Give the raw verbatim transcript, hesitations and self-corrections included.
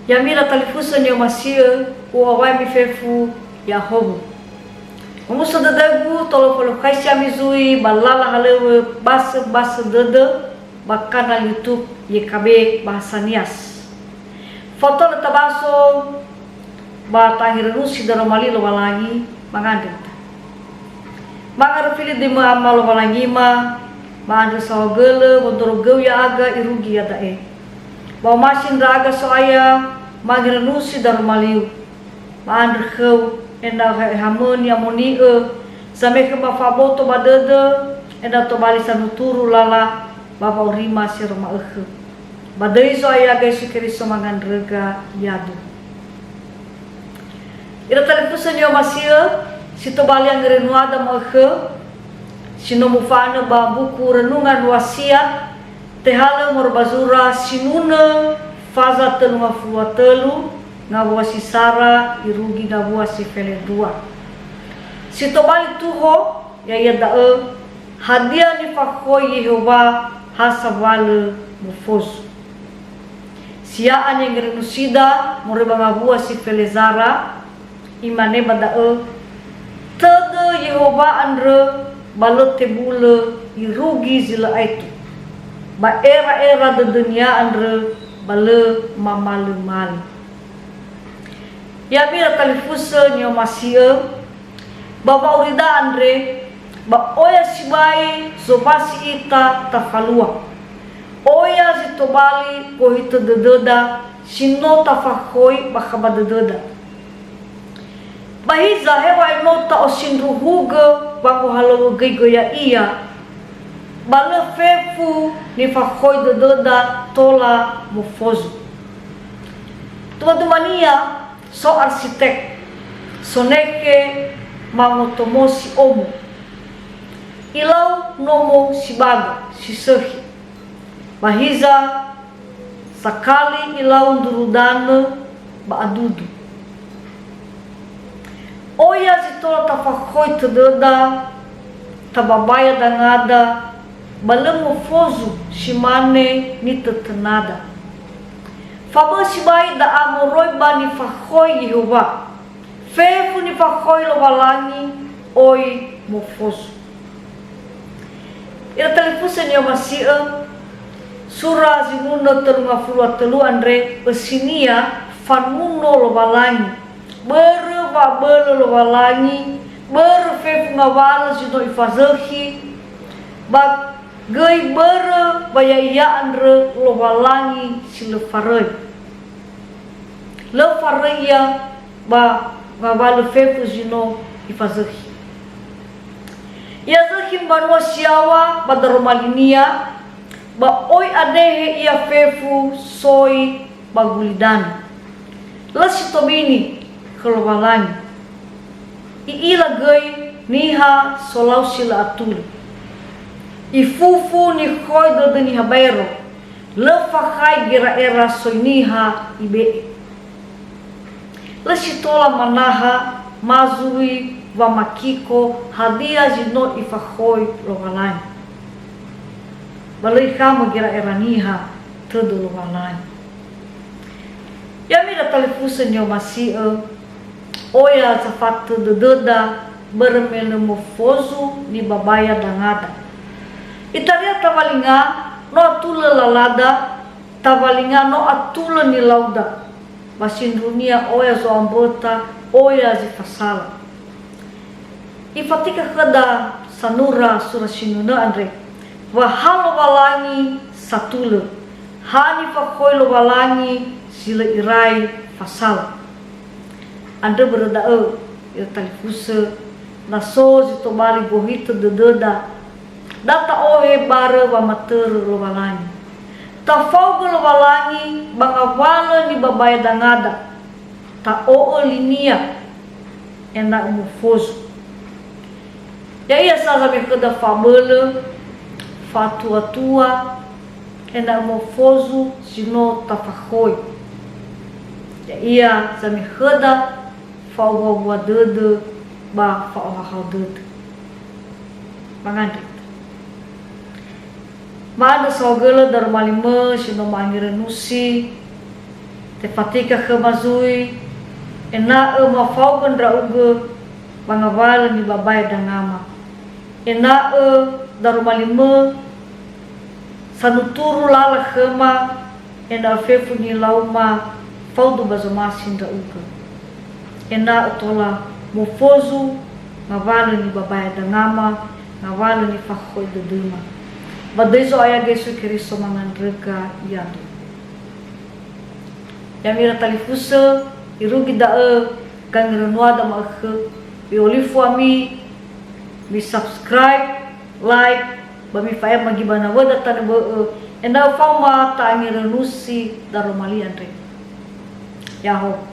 Ya'ami ira talifusö ni'omasi'ö, u'awaimi fefu ya'ahowu. Omuso dödögu, tolo folokhaisi ami zui ba lala halöŵö basö-basö dödö ba kanal YouTube Y K B Bahasa Nias. Fotolö tabaso ba tangirenusi daroma li Lowalangi, mangandrö ita. Manga röfili döimö Ama Lowalangima, ma'andrö saohagölö wondrorogöu ya'aga irugi iada'e. Ba omasi ndra'aga So'aya, mangirenusi daroma liu. Ma'andrö khöu, ena'ö ha'ehamö ni'amoni'ö, zamekhe ba fa'aboto ba dödö, ena'ö tobali sanuturu lala ba wa'aurima si aroma'ökhö. Ba döi Zo'aya Yesu Keriso mangandröga ya'aga. Ira talifusö ni'omasi'ö, si tobali angerenuada ma'ökhö, si no mufanö ba mbuku Renungan Wasiat, tehalö moroi ba zura sinunö faza tölu ngafulu a tölu, ngawua si sara irugi ngawua si felendrua. Si tobali tuho, ya'ia da'ö, hadia nifakhoi Yehowa ha sawalö mufozu. Sia'a ni'angerenusida moroi ba ngawua si felezara, imane ba da'ö, tödö Yehowa andrö ba lö tebulö irugi zi lö aetu, ba era'era dödönia andrö ba lö mamalömalö. Ya'ami ira talifusö ni'omasi'ö, ba wa'aurida andre, ba oya sibai zomasi ita tafalua. Oya zi tobali gohitö dödöda si no tafakhoi bakha ba dödöda. Ba hiza, heŵa'ae no ta'osindruhugö wangohalöŵö göigö ya'ia, ba lö fefu nifakhoi dödöda tola mufozu. Dumadumania, so arsitek, sonekhe mangotomosi omo. Ilau nomo si baga, si sökhi. Ba hiza, sakali ilau ndruru danö ba adudu. Oya zi tola tafakhoi tödöda, tababaya dangada, ba lö mufozu si mane nitötönada. Fa böi sibai da'a moroi ba nifakhoi Yehowa. Fefu nifakhoi Lowalangi, oi mufozu. Ira talifusö ni'omasi'ö, sura zinunö tölu ngafulu a tölu andre, ösinia fanuno Lowalangi. Börö wa'abölö Lowalangi, börö fefu ngawalö zi no ifazökhi, ba göi börö wa ya'ia andrö Lowalangi si lö faröi. Lö faröi ia ba ngawalö fefu zi no ifazökhi. I'azökhi mbanua si yaŵa ba daroma linia, ba oi anehe ia fefu soi ba gulidanö. Lö si tobini khö Lowalangi. I'ila göi niha solau si lö atulö. Ifufu nikhoi dödö niha baero, lö fakhai gera'era soi niha ibe'e. Lö si tola manaha ma zui wamakiko hadia zi no ifakhoi Lowalangi. Ba lö ikhamö gera'era niha tödö Lowalangi. Ya'ami ira talifusö ni'omasi'ö, oya zafatö dödöda börö me lö mufozu nibabaya dangada. Itaria tawalinga no atulö lalada, tawalinga no atulö nilauda. Ba sindruhunia oya zo'amböta, oya zi fasala. Ifatika khöda sanura sura sinunö andre, wa ha Lowalangi satulö, ha nifakhoi Lowalangi zi lö irai fasala. Andrö börö da'ö, ira talifusö, na so zi tobali gohitö dödöda, da ta'ohe barö wamatörö Lowalangi. Tafaogö Lowalangi ba ngawalö nibabaya dangada, ta'o'ö linia, ena'ö mufozu. Ya'ia sa zamekhöda fa'abölö, fa'atuatua, ena'ö mufozu zi no tafakhoi. Ya'ia zamekhöda fa'owuawua dödö ba fa'ohahau dödö. Mangandrö ita. Ma'andrö saohagölö daroma limö si no ma'angirenusi, Tefatika khöma zui, ena'ö mafaogö ndra'ugö ba ngawalö nibabae dangama. Ena'ö daroma limö sanuturu lala khöma, ena'ö fefu nilauma faudu ba zomasi ndra'ugö. Ena'ö tola mofozu ngawalö nibabae dangama, ngawalö nifakhoi dödöma. Ba döi Zo'aya Yesu Keriso mangandröga ya'aga. Ya'ami ira talifusö, irugi da'ö gangerönuada ma'ökhö, mi'olifu ami, mi subscribe, like, ba mifa'ema gi ba nawöda tanö bö'ö, ena'ö faoma ta'angerönusi daroma li andre. Ya'ahowu.